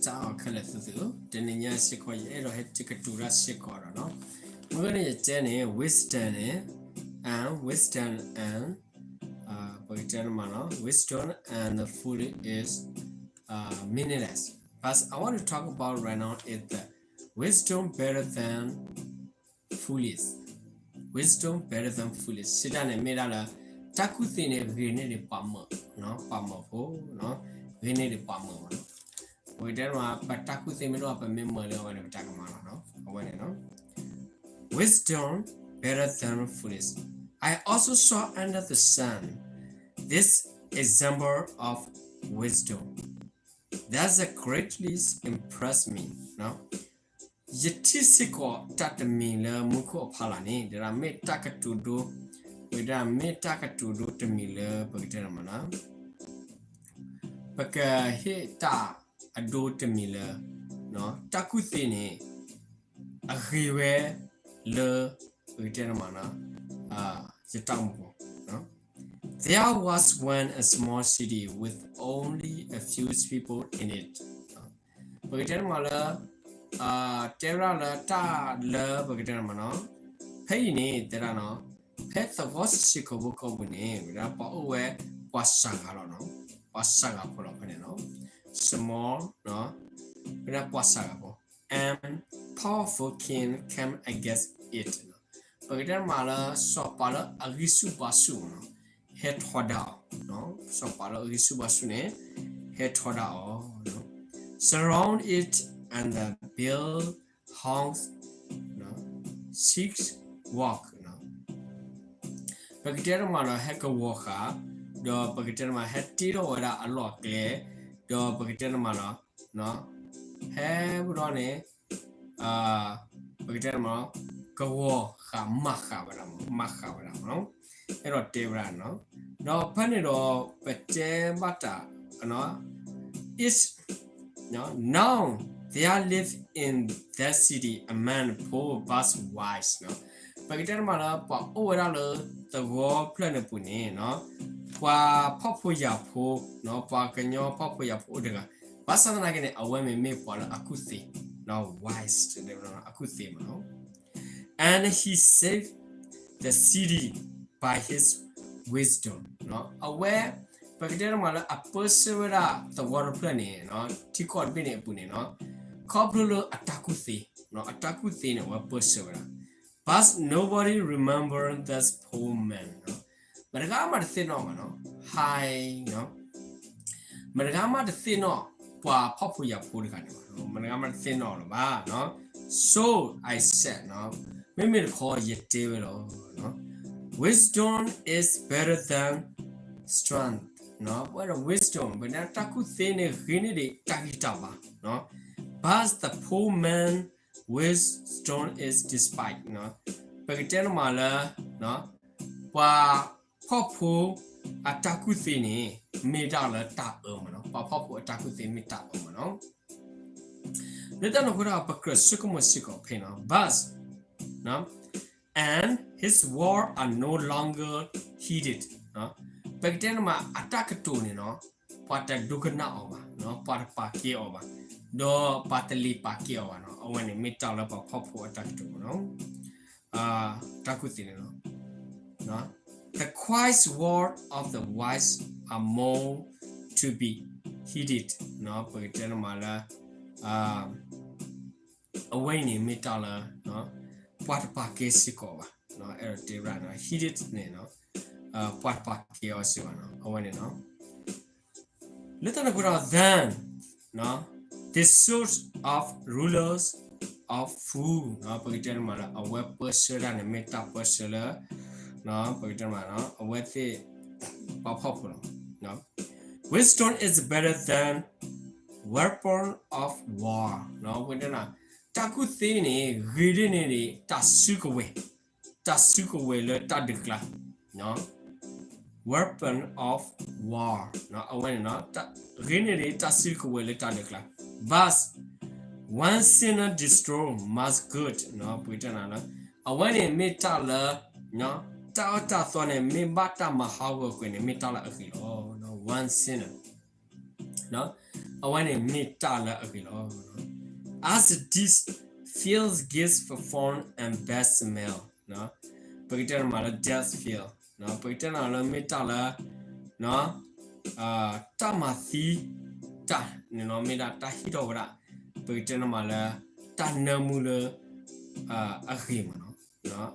တၢ်အီၣ်ခဲလၢာ်သုသု, တနံၤညါစ့ၢ်ကီး ယအဲၣ်ဒိးဟဲတကတိၤတၢ်စ့ၢ်ကီးဒီးနီၤ, မ့ၢ်ဂ့ၤန့ၣ် ယတဲန့ၣ် wisdom န့ၣ် and wisdom and ပကတဲန့ၣ်မးနီၤ, wisdom and the foolish is uh, meaningless. But I want to talk about right now is the wisdom better than foolish. Wisdom better than foolish. စံးတၢ်န့ၣ်မ့ၢ်ဒၣ်လၢ တၢ်ကူၣ်သ့န့ၣ် ဂ့ၤန့ၢ်ဒံးပှၤမၢ, ပှၤမၢဖိ, ဂ့ၤန့ၢ်ဒံးပှၤမၢမးနီၤ. ပကတဲမး ပတၢ်ကူၣ်သ့မ့ၢ်တအိၣ် ပမ့ၢ်မၢလၢအဝဲန့ၣ် ပတၢ်ကမၤလီၤနီၤ. အဝဲန့ၣ်နီၤ. Wisdom better than foolish. I also saw under the sun this example of wisdom that greatly impressed me. ယထံၣ်စ့ၢ်ကီးတၢ်တမံၤလၢမူခိၣ်အဖီလာ်န့ၣ် ဒ်မ့ၢ်တၢ်ကတိၤဒိ, ဝဲဒၣ်မ့ၢ်တၢ်ကတိၤဒိတမံၤလၢပကတဲမးနီၤ, ပကဟ့ၣ်တၢ်အဒိတမံၤလၢ တၢ်ကူၣ်သ့န့ၣ် အဂ့ၤဝဲလၢ ပကတဲမးနီၤ, ယတၢ်အိၣ်မူပူၤ There was once a small city with only a few people in it. ပကတဲမးလၢ တဲဝဲဒၣ်လၢတၢ်လၢပကတဲမးနီၤ, ဖဲအံၤန့ၣ် တဲဒၣ်နီၤ, ဖဲသဝီစံးကိာ်ဖိကိာ်ပူၤန့ၣ် ဝဲဒၣ်ပှၤအိၣ်ဝဲပှၤစှၤဂၤလီၤနီၤ, ပှၤစှၤဂၤဖိလီၤဖဲန့ၣ်နီၤ, small, whether ပှၤစှၤဂၤဖိ, and powerful king came against it. ပကတဲမးလၢ စီၤပၤလၢအဂံၢ်ဆူၣ်ဘါဆူၣ်မးနီၤ, ဟဲထီဒါအီၤ, စီၤပၤလၢအဂံၢ်ဆူၣ်ဘါဆူၣ်န့ၣ် ဟဲထီဒါအီၤ, surround it and build house six walk. ပကတဲတမးလီၤ ဟဲကဝီၤဃာ်, ဒီးပကတဲတမး ဟဲတ့ထီၣ်ဝဲဒၣ်အလီၢ်အကျဲ, ဒီးပကတဲတမးလီၤ ဟဲပဒီန့ၣ် ပကတဲတမး ကဝီၤဃာ်မၤဃာ်ဝဲဒၣ်မး, မၤဃာ်ဝဲဒၣ်မး, အဲၣ်ဒိးတဲဝဲဒၣ်နီၤ, ဒီးဖဲန့ၣ်ဒီး ပတဲဘၣ်တၢ် is Now there lived in that city a man poor but wise. ပကတဲတမးလၢ ပှၤအိၣ်ဝဲဒၣ်လၢသဝီဖျၢၣ်န့ၣ်ပူၤန့ၣ် ပှၤဖှီၣ်ဖိယာ်ဖိ, ပှၤကညီဖှီၣ်ဖိယာ်ဖိအိၣ်တဂၤ, ဘၣ်ဆၣ်သနာ်က့န့ၣ် အဝဲမ့ၢ်မ့ၢ်ပှၤလၢအကူၣ်သ့, wise အကူၣ်သ့မးနီၤ. And he saved the city by his wisdom. အဝဲ ပကတဲတမးလၢအပၢဆှၢဝဲဒၣ်သဝီတဖျၢၣ်န့ၣ်, ထံကီၢ်တဘ့ၣ်န့ၣ်အပူၤန့ၣ်, ခီဖျိလၢအတၢ်ကူၣ်သ့, အတၢ်ကူၣ်သ့န့ၣ် အဝဲပၢဆှၢဝဲဒၣ်. But nobody remembered that poor man. မတဂၤမးတသ့ၣ်နီၣ်ဘၣ်နီၤ, ဟဲ, မတဂၤမးတသ့ၣ်နီၣ်ပှၤဖှီၣ်ဖိယာ်ဖိတဂၤန့ၣ်ဘၣ်, မတဂၤမးတသ့ၣ်နီၣ်လၢၤဘၣ်. So I said, မ့မ့ၢ်တခီယတဲဝဲလီၤ, wisdom is better than strength. ပဝဲဒၣ် wisdom ပဝဲဒၣ်တၢ်ကူၣ်သ့န့ၣ် ဂ့ၤန့ၢ်ဒံးတၢ်ဂံၢ်တၢ်ဘါ, but the poor man wisdom is despised. ပကတဲတမးလၢ ပှၤဖှီၣ်ဖိအတၢ်ကူၣ်သ့န့ၣ် မ့ၢ်တၢ်လၢတၢ်အၢမးနီၤ, ပှၤဖှီၣ်ဖိအတၢ်ကူၣ်သ့မ့ၢ်တၢ်အၢမးနီၤ. လၢတၢ်န့ၣ်အဃိဒီး ပကြၢးဆိကမိၣ်စ့ၢ်ကီးဖဲနီၤ, but, and his words are no longer heeded. ပကတဲန့ၣ်မး အတၢ်ကတိၤန့ၣ်နီၤ, ပှၤတဒိကနၣ်အီၤဘၣ်, ပှၤတပာ်ကဲအီၤဘၣ်, ဒီးပှၤတလ့ၤပာ်ကဲအီၤဘၣ်နီၤ, အဝဲန့ၣ်မ့ၢ်တၢ်လၢပှၤဖှီၣ်ဖိအတၢ်ကတိၤမးနီၤ, တၢ်ကူၣ်သ့န့ၣ်လီၤ. The quiet words of the wise are more to be heeded. ပကတဲန့ၣ်မးလၢ အဝဲအံၤန့ၣ်မ့ၢ်တၢ်လၢ ပှၤတပာ်ကဲစ့ၢ်ကီးဘၣ်, အဲၣ်ဒိးတဲဝဲဒၣ် heeded န့ၣ် ပှၤတပာ်ကဲအီၤစ့ၢ်ကီးဘၣ်နီၤ, အဝဲန့ၣ်နီၤ. လၢတၢ်န့ၣ်အဃိဒီး then, the thoughts of rulers are fool. ပကတဲန့ၣ်မးလၢ အဝဲပၢဆှၢတၢ်န့ၣ် မ့ၢ်တၢ်ပၢဆှၢလၢ ပကတဲန့ၣ်မး အဝဲသ့ၣ်ပှၤဖှီၣ်ဖိလီၤ. Wisdom is better than weapon of war. ပကတဲန့ၣ် တၢ်ကူၣ်သ့န့ၣ် ဂ့ၤဒ်န့ၣ်ဒံး တၢ်စုကဝဲၤ, တၢ်စုကဝဲၤလၢတၢ်ဒုးကျါ, weapon of war. အဝဲန့ၣ် ဂ့ၤန့ၢ်ဒံး တၢ်စုကဝဲၤလၢတၢ်ဒုးကျါ, but one sinner destroys much good. ပကတဲန့ၣ် အဝဲန့ၣ်မ့ၢ်တၢ်လၢ တၢ်အၢတၢ်သီန့ၣ် မ့ၢ်ဘၣ်တၢ်မၤဟးဂီၤကွံာ်န့ၣ် မ့ၢ်တၢ်လၢအဂ့ၤလီၤ. One sinner. အဝဲန့ၣ်မ့ၢ်တၢ်လၢအဂ့ၤလီၤ. As death feels gives perfume and bad smell, ပကတဲန့ၣ်မးလၢ death feel, ပကတဲန့ၣ်လၢမ့ၢ်တၢ်လၢ တၢ်မၤသံတၢ်န့ၣ်နီၤ မ့ၢ်ဒၣ်တၢ်ဟ့ၣ်ထီၣ်ဝဲဒၣ် ပကတဲန့ၣ်မးလၢ တၢ်နၢမူလၢ အဂ့ၤမးနီၤ,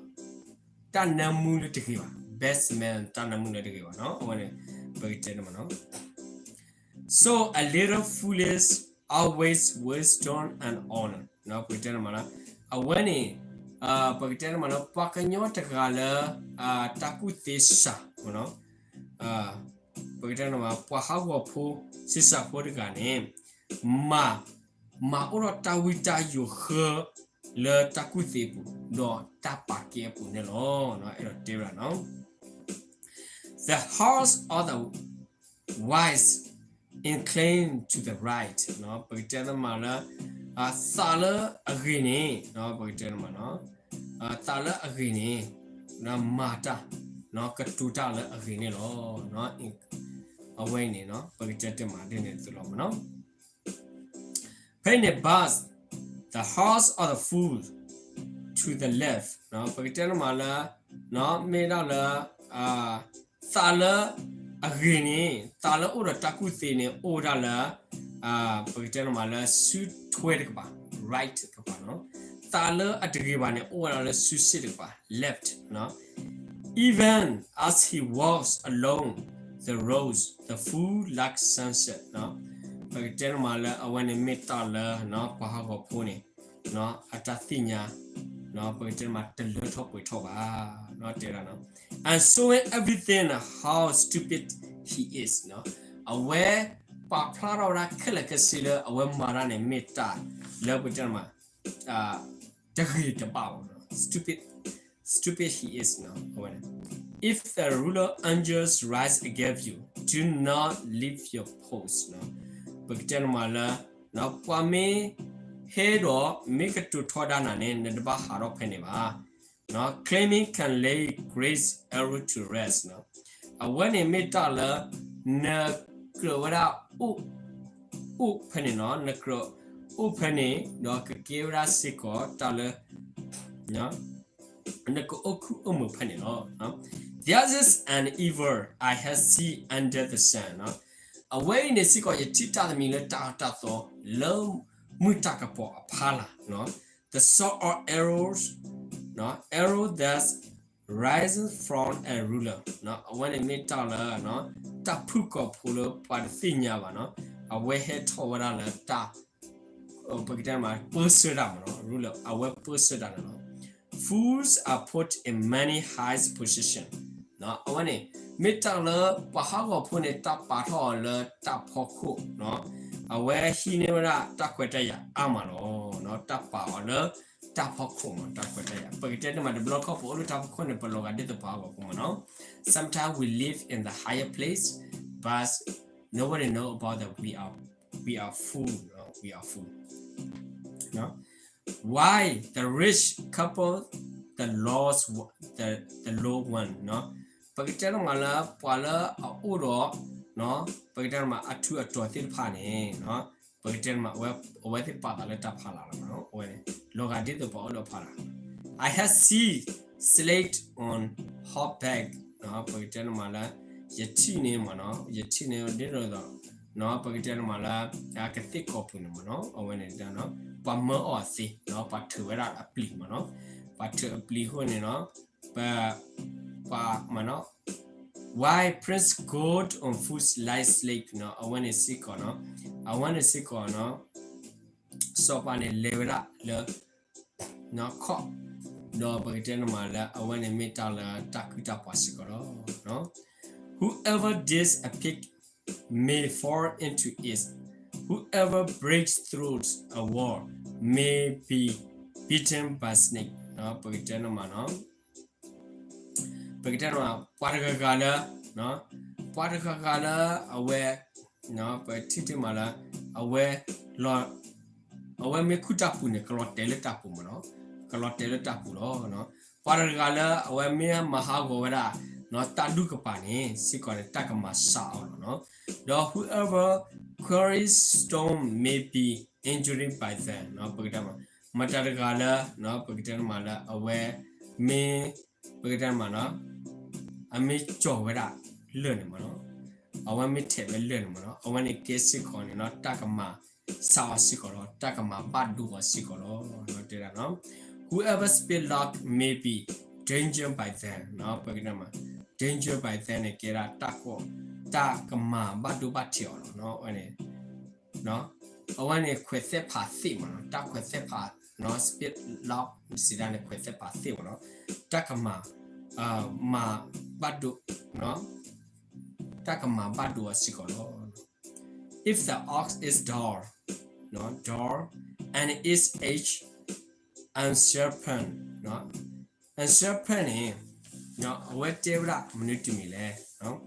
တၢ်နၢမူလၢတဂ့ၤဘၣ်, bad smell တၢ်နၢမူလၢတဂ့ၤဘၣ်နီၤ, အဝဲန့ၣ် ပကတဲန့ၣ်မးနီၤ. So a little foolish outweighs wisdom and honor, ပကတဲန့ၣ်မးလၢ အဝဲန့ၣ် ပကတဲန့ၣ်မးလၢ ပှၤကညီတဂၤလၢ တၢ်ကူၣ်သ့စှၤ ပကတဲန့ၣ်မး ပှၤဟးဂီၤဖိ စ့စှၤဖိတဂၤန့ၣ် မၤ မၤအိၣ်ဒီးတၢ်ဝံတၢ်ယိးဃၢ လၢတၢ်ကူၣ်သ့အပူၤ ဒီးတၢ်ပာ်ကဲအပူၤန့ၣ်လီၤ. အဲၣ်ဒိးတဲဝဲဒၣ်နီၤ The hearts of the wise incline to the right, ပကတဲန့ၣ်မးလၢ သးလၢအဂ့ၤန့ၣ် ပကတဲန့ၣ်မး သးလၢအဂ့ၤန့ၣ် မၤတၢ် ကတိၤတၢ်လၢအဂ့ၤန့ၣ်လီၤ. အဝဲအံၤန့ၣ် ပကတဲတမးဒ်န့ၣ်အသိးလီၤမးနီၤ. ဖဲအံၤန့ၣ် but the hearts of the fool to the left, ပကတဲန့ၣ်မးလၢ မ့ၢ်ဒၣ်လၢ သးလၢအဂ့ၤန့ၣ် သးလၢအိၣ်ဒီးတၢ်ကူၣ်သ့န့ၣ် အိၣ်ဝဲဒၣ်လၢ ပကတဲန့ၣ်မးလၢ စုထွဲတကပၤ right တကပၤနီၤ, သးလၢအတဂ့ၤဘၣ်န့ၣ် အိၣ်ဝဲဒၣ်လၢစုစ့ၣ်တကပၤ left နီၤ. Even as he walks along the road, the fool lacks sense, ပကတဲန့ၣ်မးလၢ အဝဲန့ၣ်မ့ၢ်တၢ်လၢ ပှၤဟးဂီၤဖိန့ၣ် အတၢ်သ့ၣ်ညါ ပကတဲန့ၣ်မး တလၢထီၣ်ပှဲၤထီၣ်ဘၣ် တဲဒၣ်နီၤ. And showing everything how stupid he is, အဝဲ ပာ်ဖျါထီၣ်ဝဲဒၣ်ခဲလၢာ်ခဲဆ့လၢ အဝဲမၤတၢ်န့ၣ် မ့ၢ်တၢ်လၢပကတဲန့ၣ်မး တဂ့ၤတဘၣ်ဘၣ် stupid, stupid he is, အဝဲန့ၣ် If the ruler's anger rises against you, do not leave your post, ပကတဲန့ၣ်မးလၢ ပှၤမ့ၢ်ဟဲဒီး မ့ၢ်ကတိၤထီဒါနၤန့ၣ် နတဘၣ်ဟးထီၣ်ဖဲန့ၣ်ဘၣ်. Calming can lay great error to rest, အဝဲန့ၣ်မ့ၢ်တၢ်လၢ နကြၢးဝဲဒၣ် အိၣ်ဖဲန့ၣ်နီၤ, နကြၢးအိၣ်ဖဲန့ၣ် ဒီးကကဲဝဲဒၣ်စ့ၢ်ကီးတၢ်လၢ နကအိၣ်ခုၣ်အိၣ်မုာ်ဖဲန့ၣ်လီၤ. There is an evil I have seen under the sun, အဝဲအံၤန့ၣ်စ့ၢ်ကီး ယထံၣ်တၢ်တမံၤလၢတၢ်အၢတၢ်သီ လၢမုၢ်တၢ်ကပီၤအဖီလာ် The sort of errors, error that rises from a ruler, အဝဲန့ၣ်မ့ၢ်တၢ်လၢ တၢ်ဖုၣ်ကိာ်ဖိလၢပှၤတသ့ၣ်ညါဘၣ်နီၤ, အဝဲဟဲထီၣ်ဝဲဒၣ်လၢတၢ် ပကတဲမး ပၢဆှၢတၢ်မးနီၤ, ruler အဝဲပၢဆှၢတၢ်န့ၣ်လီၤ. Fools are put in many high position, အဝဲန့ၣ် မ့ၢ်တၢ်လၢပှၤဟးဂီၤဖိန့ၣ် တၢ်ပာ်ထီၣ်အီၤလၢတၢ်ဖီခိၣ်, အဝဲဟံးန့ၢ်ဝဲဒၣ်တၢ်ခွဲးတၢ်ယာ်အါမးလီၤ. တၢ်ပာ်အီၤလၢတၢ်ဖီခိၣ်မး တၢ်ခွဲးတၢ်ယာ်, ပကတဲတမး တဘျီခီၣ်ပအိၣ်လၢတၢ်ဖီခိၣ်န့ၣ် ပလီၤဂာ်ဒ်သိးပှၤဟးဂီၤဖိမးနီၤ. Sometimes we live in the higher place, but nobody know about that we are, we are fool, we are fool. Why the rich covet the lost, the, the low one, ပကတဲတမးလၢ ပှၤလၢအအိၣ်ဒီး ပကတဲတမး အထူးအတီၤသ့ၣ်တဖၣ်န့ၣ် ပကတဲတမး အဝဲသ့ၣ်ပာ်သးလၢတၢ်ဖီလာ်လီၤ. အဝဲန့ၣ် လီၤဂာ်ဒ်သိးပှၤအိၣ်လၢဖီလာ်. I have seen sledge on horseback, ပကတဲတမးလၢ ယထံၣ်န့ၣ်မးနီၤ, ယထံၣ်န့ၣ်ဒ်သိး ပကတဲတမးလၢ ကသ့ၣ်ကီးပူၤန့ၣ်မးနီၤ, အဝဲန့ၣ် ပှၤမၢအီၤသ့, ပှၤထုးဝဲဒၣ်အပျံၤမးနီၤ, ပှၤထုးအပျံၤအဃိန့ၣ်နီၤ, ပ ပှၤမးနီၤ, why prince go on foot like slave, အဝဲန့ၣ်စ့ၢ်ကီးနီၤ, အဝဲန့ၣ်စ့ၢ်ကီးနီၤ, စီၤပၤန့ၣ်လဲၤဝဲဒၣ်လၢ ခီၣ်, ဒီးပကတဲန့ၣ်မးလၢ အဝဲန့ၣ်မ့ၢ်တၢ်လၢတၢ်ကုၢ်တၢ်ပှၤစ့ၢ်ကီးလီၤ. Whoever digs a pit may fall into it, whoever breaks through a wall may be bitten by snake, ပကတဲန့ၣ်မးနီၤ, ပကတဲန့ၣ်မး ပှၤတဂၤဂၤလၢ ပှၤတဂၤဂၤလၢအဝဲ ပထံၣ်တ့ၢ်မးလၢ အဝဲ အဝဲမ့ၢ်ခူၣ်တၢ်ပူၤန့ၣ် ကလီၤတဲာ်လၢတၢ်ပူၤမးနီၤ, ကလီၤတဲာ်လၢတၢ်ပူၤလီၤ. ပှၤတဂၤလၢအဝဲမ့ၢ်မၤဟးဂီၤဝဲဒၣ် တၢ်ဒူၣ်ကပၤန့ၣ် စ့ၢ်ကီးန့ၣ် တၢ်ကမၤစှၤအီၤလီၤနီၤ. ဒီး whoever quarry stone may be injured by them ပကတဲမး မတၤတဂၤလၢ ပကတဲမးလၢအဝဲ မ့ၢ် ပကတဲမး အမ့ၢ်ကၠီၤဝဲဒၣ်လၢၢ်န့ၣ်မးနီၤ အဝဲမ့ၢ်ထဲးဝဲလၢၢ်န့ၣ်မးနီၤ အဝဲန့ၣ်ကဲစ့ၢ်ကီးန့ၣ်နီၤ တၢ်ကမၤစၢ်အီၤစ့ၢ်ကီးလီၤ တၢ်ကမၤဘၣ်ဒိအီၤစ့ၢ်ကီးလီၤ တဲဒၣ်နီၤ Whoever split logs may be danger by them ပကတဲမး danger by them န့ၣ် ကဲဒၣ်တၢ်ကီ တၢ်ကမၤဘၣ်ဒိဘၣ်ထံးအီၤလီၤ အဝဲန့ၣ် အဝဲန့ၣ်ခွဲးသဲဖးသ့ၣ်မးနီၤ တၢ်ခွဲးသဲဖး split log စံးဒၣ်န့ၣ် ခွဲးသဲဖးသ့ၣ်မးနီၤ တၢ်ကမၤ မၤဘၣ်ဒိ တၢ်ကမၤဘၣ်ဒိအီၤစ့ၢ်ကီးလီၤ If the ox is dull, dull and its age unsharpened, unsharpened န့ၣ် အဝဲတဲဝဲဒၣ်မနုၤတမံၤလဲၣ်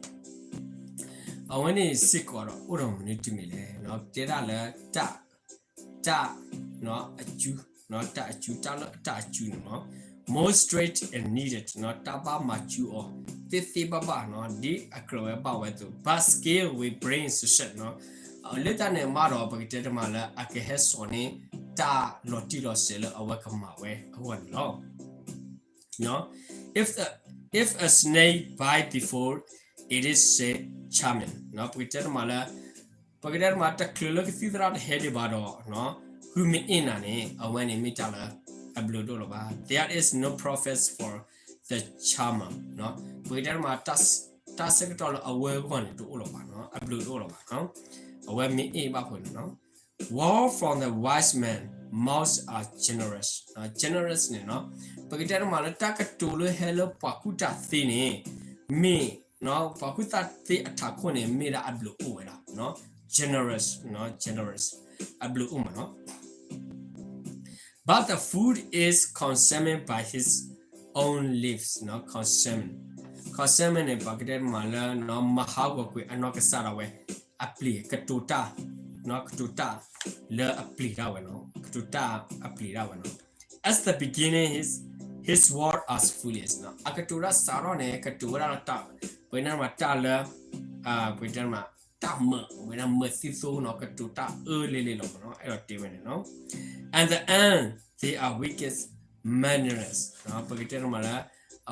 အဝဲန့ၣ်စ့ၢ်ကီးဒီးအိၣ်ဒီးမနုၤတမံၤလဲၣ် တဲဒၣ်လၢတၢ် တၢ် အစု တၢ်အစု တၢ်လၢတၢ်အစုန့ၣ်မး more strength is needed တၢ်ဘၣ်မၤစုအီၤ သ့သ့ဘၣ်ဘၣ်နီၤ ဒ်အကြၢးဝဲဘၣ်ဝဲအသိး but skill will bring success နီၤ လၢတၢ်န့ၣ်မးဒီး ပကတဲတမးလၢအကဟဲစိာ်န့ၢ် တၢ်လီၤတံၢ်လီၤဆဲးလၢအဝဲကမၤဝဲအဂီၢ်န့ၣ်လီၤ If the, if a snake bite before it is shed charming ပကတဲတမးလၢ ပကတဲတမး တချုးလၢကသံၣ်သရၣ်တဟဲဒံးဘၣ်ဒီး ဃုမ့ၢ်အ့ၣ်နၤန့ၣ် အဝဲန့ၣ်မ့ၢ်တၢ်လၢအဘျုးတအိၣ်လၢၤဘၣ် There is no profit for the charmer ပကတဲတမး တၢ်ဆၢကတီၢ်လၢအဝဲအဂီၢ်န့ၣ် တအိၣ်လၢၤဘၣ်နီၤ အဘျုးတအိၣ်လၢၤဘၣ်နီၤ အဝဲမ့ၢ်အ့ၣ်ဘၣ်ဖဲန့ၣ်နီၤ Words from the wise man mouths are generous, generous န့ၣ်နီၤ ပကတဲတမးလၢတၢ်ကတိၤလၢဟဲလၢပှၤကူၣ်တၢ်သ့န့ၣ် မ့ၢ် ပှၤကူၣ်တၢ်သ့အထးခိၣ်န့ၣ် မ့ၢ်ဒၣ်အဘျုးအိၣ်ဝဲဒၣ် generous, generous အဘျုးအိၣ်မးနီၤ But the fool is consumed by his own lips, consuming, consuming န့ၣ် ပကတဲတမးလၢ မၤဟးဂီၤကွံာ်အနီၢ်ကစၢ်ဒၣ်ဝဲ အပျ့ၤ ကတိၤတၢ် ကတိၤတၢ်လၢအပျ့ၤဒၣ်ဝဲနီၤ ကတိၤတၢ်အပျ့ၤဒၣ်ဝဲနီၤ At the beginning his, his words are foolish အကတိၤတၢ်စးထီၣ်န့ၣ် ကတိၤဝဲဒၣ်လၢတၢ် ပကတဲတမးတၢ်လၢ ပကတဲတမး တၢ်မၢ ဝဲဒၣ်မၢသံသိနီၤ ကတိၤတၢ်အၢလ့လ့လီၤမးနီၤ အဲၣ်ဒိးတဲဝဲန့ၣ်နီၤ And the end they are wicked madness ပကတဲတမးလၢ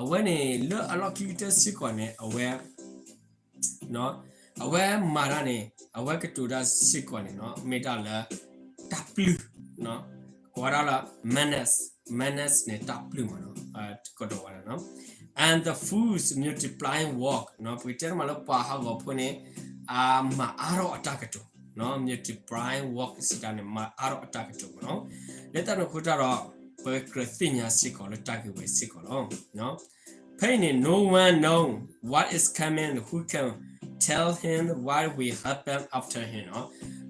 အဝဲန့ၣ် လၢအလီၢ်ခံကတၢၢ်စ့ၢ်ကီးန့ၣ် အဝဲ အဝဲမၤတၢ်န့ၣ် အဝဲကတိၤတၢ်စ့ၢ်ကီးန့ၣ်နီၤ မ့ၢ်တၢ်လၢ တၢ်ပျုၢ် ကိးဝဲဒၣ်လၢ madness, madness န့ၣ် တၢ်ပျုၢ်မးနီၤ ကဒီးဝဲဒၣ်နီၤ And the fools multiplying work ပကတဲတမးလၢပှၤဟးဂီၤဖိန့ၣ် အမၤအါထီၣ်အတၢ်ကတိၤ multiplying work စံးတၢ်န့ၣ် မၤအါထီၣ်အတၢ်ကတိၤမးနီၤ လၢတၢ်န့ၣ်အဃိတၢ်ဒီး ပကြၢးသ့ၣ်ညါစ့ၢ်ကီးလၢတၢ်ဂ့ၢ်ဝဲစ့ၢ်ကီးလီၤ ဖဲအံၤန့ၣ် no one know what is coming, who can tell him what will happen after him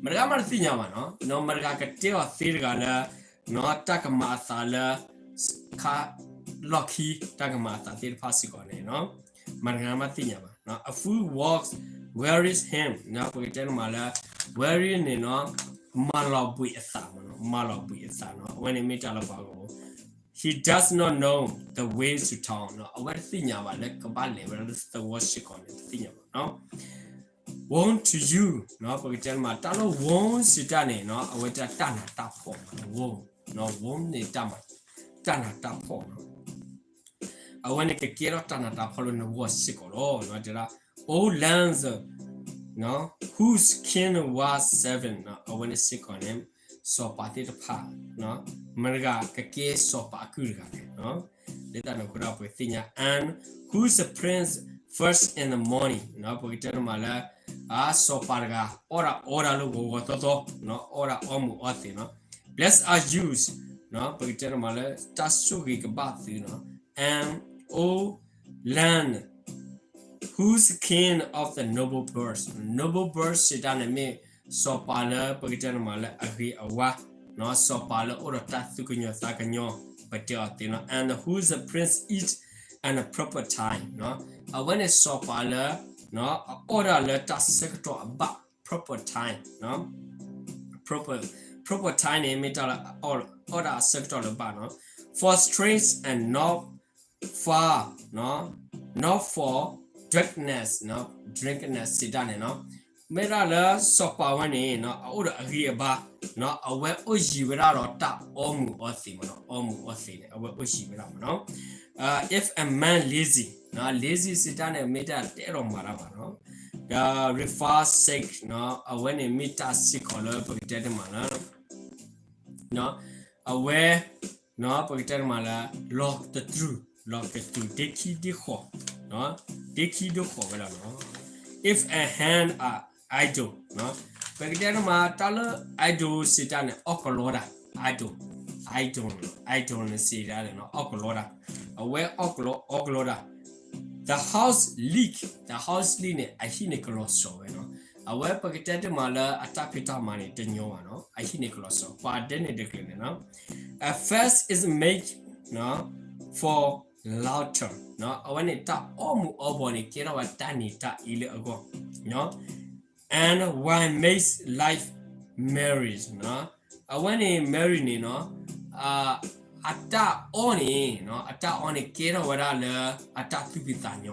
နီၤ မတၤဂၤမးတသ့ၣ်ညါဘၣ်နီၤ မတၤဂၤကတဲအီၤသ့တဂၤလၢ တၢ်ကမၤအသးလၢ ခါ လီၢ်ခံ တၢ်ကမၤအသးသ့ၣ်တဖၣ်စ့ၢ်ကီးန့ၣ် မတၤဂၤမးတသ့ၣ်ညါဘၣ် A fool walks wearies him ပကတဲတမးလၢ weary န့ၣ်နီၤ မၤလီၤဘှံးအသးမးနီၤ မၤလီၤဘှံးအသးနီၤ အဝဲန့ၣ်မ့ၢ်တၢ်လၢပှၤဂီၢ် He does not know the way to town နီၤ အဝဲတသ့ၣ်ညါဘၣ်လၢကဘၣ်လဲၤဝဲဒၣ်လၢသဝီစ့ၢ်ကီးန့ၣ် တသ့ၣ်ညါဘၣ်နီၤ Woe to you နီၤ ပကတဲတမး တၢ်လၢ woe စံးတၢ်န့ၣ်နီၤ အဝဲတၢ်တၢ်နးတၢ်ဖှီၣ်မးနီၤ woe နီၤ woe န့ၣ် တၢ်နးတၢ်ဖှီၣ်နီၤ အဝဲန့ၣ်ကကဲထီၣ်တၢ်နးတၢ်ဖှီၣ်လၢနဂီၢ်စ့ၢ်ကီးလီၤ တဲဒၣ် O lands, whose king was seven နီၤ အဝဲန့ၣ်စ့ၢ်ကီးန့ၣ် စီၤပၤသ့ၣ်တဖၣ် မတၤဂၤကကဲစီၤပၤအကုၢ်တဂၤလဲၣ် လၢတၢ်န့ၣ်အဃိဒီးပကသ့ၣ်ညါ and whose prince first in the morning ပကတဲတမးလၢ အစီၤပၤတဂၤ အီၣ်ဒၣ်အီဒၣ်လၢဂီၤဂီၤသီသီ အီၣ်ဒၣ်အီမူၤအီသံးနီၤ Blessed are you ပကတဲတမးလၢ တၢ်ဆိၣ်ဂ့ၤကဘၣ်သုနီၤ and O land whose king of the noble birth, noble birth စံးတၢ်န့ၣ် မ့ၢ်စီၤပၤလၢပကတဲတမးလၢအဂ့ၤအဝါ စီၤပၤလၢအိၣ်ဒီးတၢ်သူၣ်ကညီၤသးကညီၤ ပတဲအီၤသ့နီၤ and whose prince eat at a proper time အဝဲန့ၣ်စီၤပၤလၢ အအီၣ်ဒၣ်လၢတၢ်ဆၢကတီၢ်အဘၣ် proper time, proper, proper time န့ၣ် မ့ၢ်တၢ်လၢအီၣ်ဒၣ်အဆၢကတီၢ်လၢဘၣ်နီၤ for strength and not for, not for drunkenness, drunkenness စံးတၢ်န့ၣ်နီၤ မ့ၢ်ဒၣ်လၢစီၤပၤဝဲန့ၣ် အအိၣ်ဒီးအဂံၢ်အဘါ, အဝဲအိၣ်ယံၤဝဲဒၣ်ဒီးတၢ်အီမူၤအီသံးမ့ၢ်နီၤ, အီမူၤအီသံးန့ၣ် အဝဲအိၣ်ယံၤဝဲဒၣ်မ့ၢ်နီၤ. If a man lazy, lazy စံးတၢ်န့ၣ် မ့ၢ်တၢ်တအဲၣ်ဒိးမၤတၢ်ဘၣ်နီၤ, the refuse sick အဝဲန့ၣ်မ့ၢ်တၢ်စ့ၢ်ကီးလၢပကတဲတမံၤလၢ အဝဲ ပကတဲတမံၤလၢ လီၤကတြူၢ်, လီၤကတြူၢ် ဒ့ခံဒ့ဃီၤ, ဒ့ခံဒ့ဃီၤဝဲဒၣ်နီၤ. If a hand are idle, ပကတဲတမံၤတၢ်လၢ idle စံးတၢ်န့ၣ် အီၣ်ကလီတၢ်, idle, idle, idle န့ၣ်စံးတၢ်န့ၣ် အီၣ်ကလီတၢ်, အဝဲအီၣ်ကလီအီၣ်ကလီတၢ်, the house leak, the house leak န့ၣ် အဟံၣ်န့ၣ်ကလီၤစိးဝဲနီၤ. အဝဲပကတဲတမံၤလၢအတၢ်ဖံးတၢ်မၤန့ၣ် တညီဘၣ်နီၤ, အဟံၣ်န့ၣ်ကလီၤစိး, ပှၤဒဲန့ၣ်တကျၢၤန့ၣ်နီၤ. A feast is made for laughter, အဝဲန့ၣ်တၢ်အီမူၤအီဘီန့ၣ် ကဲထီၣ်ဝဲတၢ်နံၤတၢ်အ့လၢအဂီၢ်, and wine makes life merry, အဝဲန့ၣ် merry န့ၣ်နီၤ, အတၢ်အီန့ၣ် အတၢ်အီန့ၣ် ကဲထီၣ်ဝဲဒၣ်လၢအတၢ်သူၣ်ဖှံသးညီ,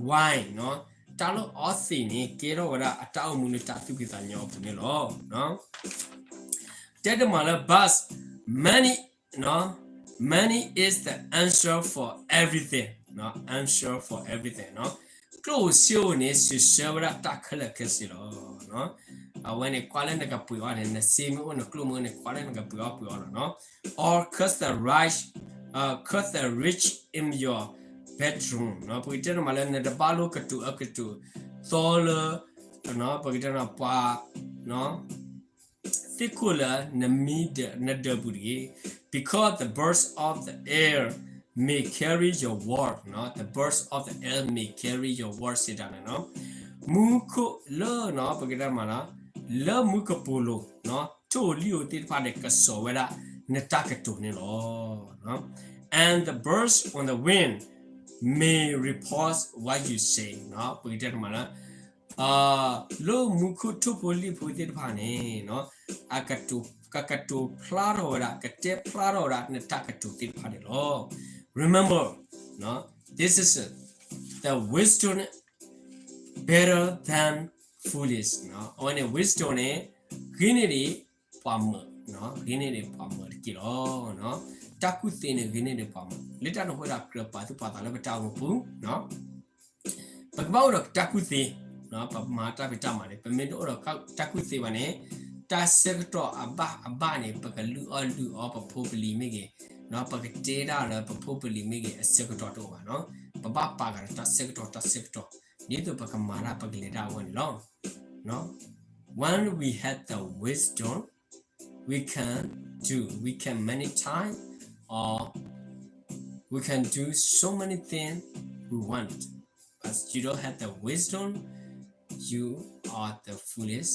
wine နီၤ, တၢ်လၢအီသံးန့ၣ် ကဲထီၣ်ဝဲဒၣ်အတၢ်အိၣ်မူလၢတၢ်သူၣ်ဖှံသးညီအပူၤန့ၣ်လီၤ. တဲတမံၤလၢ but money, money is the answer for everything, answer for everything နီၤ. ကျိၣ်ဧိၤစ့ဧိၤန့ၣ် စံးဆၢဝဲဒၣ်တၢ်ခဲလၢာ်ခဲဆ့လီၤ. အဝဲန့ၣ် ကွၢ်လၢနကပှ့ၤအီၤန့ၣ် နစ့မ့ၢ်အိၣ် နကျိၣ်မ့ၢ်အိၣ်န့ၣ် ကွၢ်လၢနကပှ့ၤအီၣ်ပှ့ၤအီလီၤနီၤ. Or curse the rich, curse the rich in your bedroom, ပကတဲတမံၤလၢ နတဘၣ်လိၣ်ကတိၤအၢကတိၤသီလၢ ပကတဲတမံၤပှၤ သ့ၣ်ခိၣ်လၢနမံဒီးနဒၢးပူၤတဂ့ၤ, because the birds of the air may carry your word, the birds of the air may carry your word စံးတၢ်န့ၣ်နီၤ. မူခိၣ်လၢနီၤ ပကတဲတမံၤလၢ လၢမူကပိာ်လိၤ ထိၣ်ဧိၤလံၣ်ဧိၤသ့ၣ်တဖၣ်န့ၣ် ကစိာ်ဝဲဒၣ်နတၢ်ကတိၤန့ၣ်လီၤ. And the birds on the wing may report what you say, ပကတဲတမံၤလၢ လၢမူခိၣ်ထိၣ်ဖိလံၣ်ဖိသ့ၣ်တဖၣ်န့ၣ် ကကတိၤဖျါထီၣ်ဝဲဒၣ် ကတဲဖျါထီၣ်ဝဲဒၣ်နတၢ်ကတိၤသ့ၣ်တဖၣ်န့ၣ်လီၤ. Remember, this is the wisdom better than foolish, အဝဲန့ၣ် wisdom န့ၣ် ဂ့ၤန့ၢ်ဒံးပှၤမုာ်, ဂ့ၤန့ၢ်ဒံးပှၤမုာ်တက့ၢ်လီၤ. တၢ်ကူၣ်သ့န့ၣ် ဂ့ၤန့ၢ်ဒံးပှၤမုာ် လၢတၢ်န့ၣ်အဃိဒီးကြၢးပာ်သူၣ်ပာ်သးလၢပတၢ်အိၣ်မူပူၤ ပကဘၣ်အိၣ်ဒီးတၢ်ကူၣ်သ့, ပမၤတၢ်ဖံးတၢ်မၤန့ၣ် ပမ့ၢ်တအိၣ်ဒီးတၢ်ကူၣ်သ့ဘၣ်န့ၣ် တၢ်ဆၢကတီၢ်အဘၣ်အဘၣ်န့ၣ် ပကလုၢ်အီၣ်လုၢ်အီပဖိပလံၤမ့ၢ်ဂ့ၤ, ပကတဲတၢ်လၢပဖိပလံၤမ့ၢ်ဂ့ၤ အဆၢကတီၢ်တအိၣ်ဘၣ်နီၤ. ပဘၣ်ပာ်ဃာ်ဒီးတၢ်ဆၢကတီၢ်တၢ်ဆၢကတီၢ် ဒ်သိးပကမၤတၢ်ပကလဲၤတၢ်အဂီၢ်န့ၣ်လီၤ. When we have the wisdom, we can do, we can many time, or we can do so many things we want. But you don't have the wisdom, you are the foolish.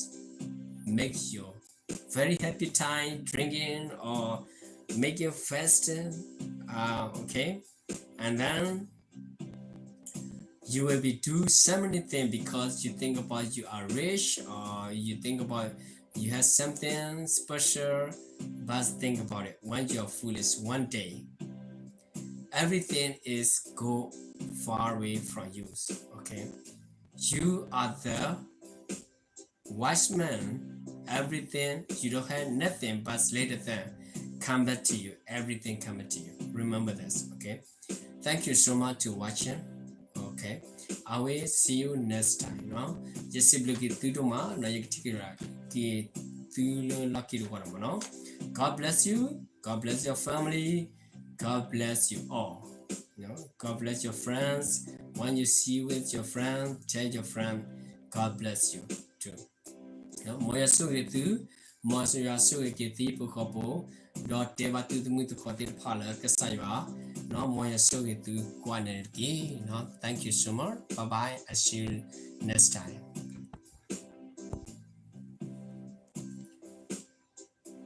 Make your very happy time drinking or make your fast, uh, okay? And then you will be do so many things because you think about you are rich or you think about you have something special. But think about it, when you are foolish, one day everything is go far away from you. Okay, you are the wise man, everything, you don't have nothing but little thing come back to you, everything come back to you. Remember this, okay? Thank you so much to watching. Okay, I will see you next time, no? ယစံးဘျုးက့ၤသုဒိၣ်မး ဒီးယကထံၣ်က့ၤရၤက့ၤသုလၢလီၢ်ခံတဝီန့ၣ်မ့ၢ်နီၤ. God bless you. God bless your family. God bless you all. You know, God bless your friends. When you see with your friend, tell your friend, God bless you too. မ်ယွၤဆိၣ်ဂ့ၤသု, မ်ယွၤဆိၣ်ဂ့ၤက့ၤသုပှၤဟီၣ်ခိၣ်ဖိ, ဒီးတဲဘၣ်သုသမုၢ်သကိးသ့ၣ်တဖၣ်လၢကစၢ်ယွၤ, မ်ယွၤဆိၣ်ဂ့ၤသုကိးဂၤဒဲးတက့ၢ်. Thank you so much. Bye bye. I see you next time.